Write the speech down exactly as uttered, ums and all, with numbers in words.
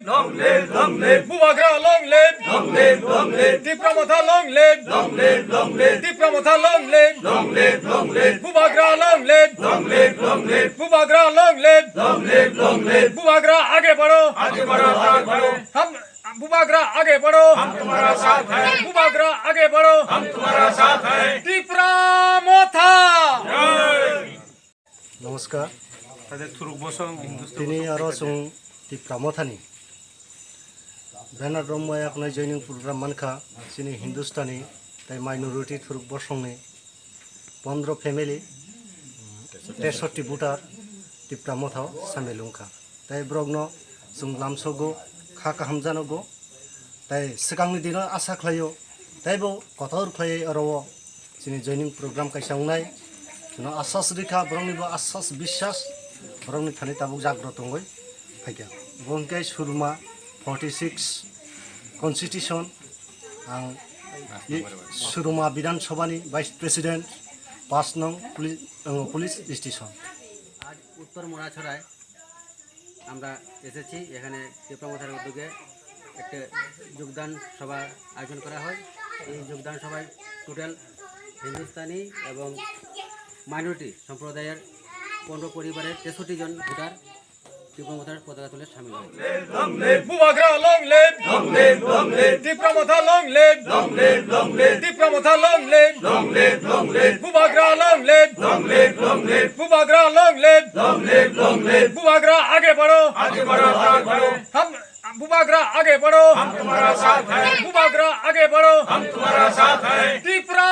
Long live, long live. Bubagra long live. Long live, long live. Tipra Motha long live. Long live, long live. Tipra Motha long live. Long live, long live. Bubagra long live. Long live, long live. Bubagra long live. Long live, long live. Bubagra age badho. Aage badho, aage badho. Hum Bubagra age badho. Hum tumhara saath hai. Bubagra age badho. Hum tumhara saath hai. Tipra Motha. Jai. Namaskar. Tini aro chwng Tipra Mothani banner romwi yaknai joining program mankha, chini Hindustani tei minority thuruk bosongni pondro family, tesotti voter Tipra Mothao samil wngkha. Tei borokno chwng lamsogo, kha kaham janogo. Tei swkangni dino asa khlaio, teibo kotor khlaiwi oro o chini joining program kaisa wngnai. Chwngno asas rikha, boroknibo asas biswas, borokni thani tabuk jagrot wngwi phaikha. Bo hwnkhe Surma forty six constitution, ang i Surma Bidhan Sabhani Vice President, পাঁচ নং পুলিশ, আহ, police station. আজ উত্তর মরাছড়ায় আমরা এসেছি, এখানে টিপ্রা মথার উদ্যোগে একটা যোগদান সভা আয়োজন করা হয়। এই যোগদান সভায় টোটাল হিন্দুস্তানি এবং মাইনরিটি সম্প্রদায়ের পনেরো পরিবারের তেষট্টি জন ভোটার টিপ্রা মথার পতাকা তুলে সামিল হয়েছে। Long live Bubagra, long live. Long live, long live. Tipra Motha long live. Long live, long live. Tipra Motha long live. Long live, long live. Bubagra long live. Long live, long live. Bubagra long live. Long live, long live. Bubagra age badho. Aage badho, aage badho. Hum Bubagra age badho. Hum tumhara saath hai. Bubagra age badho. Hum tumhara saath hai. Tipra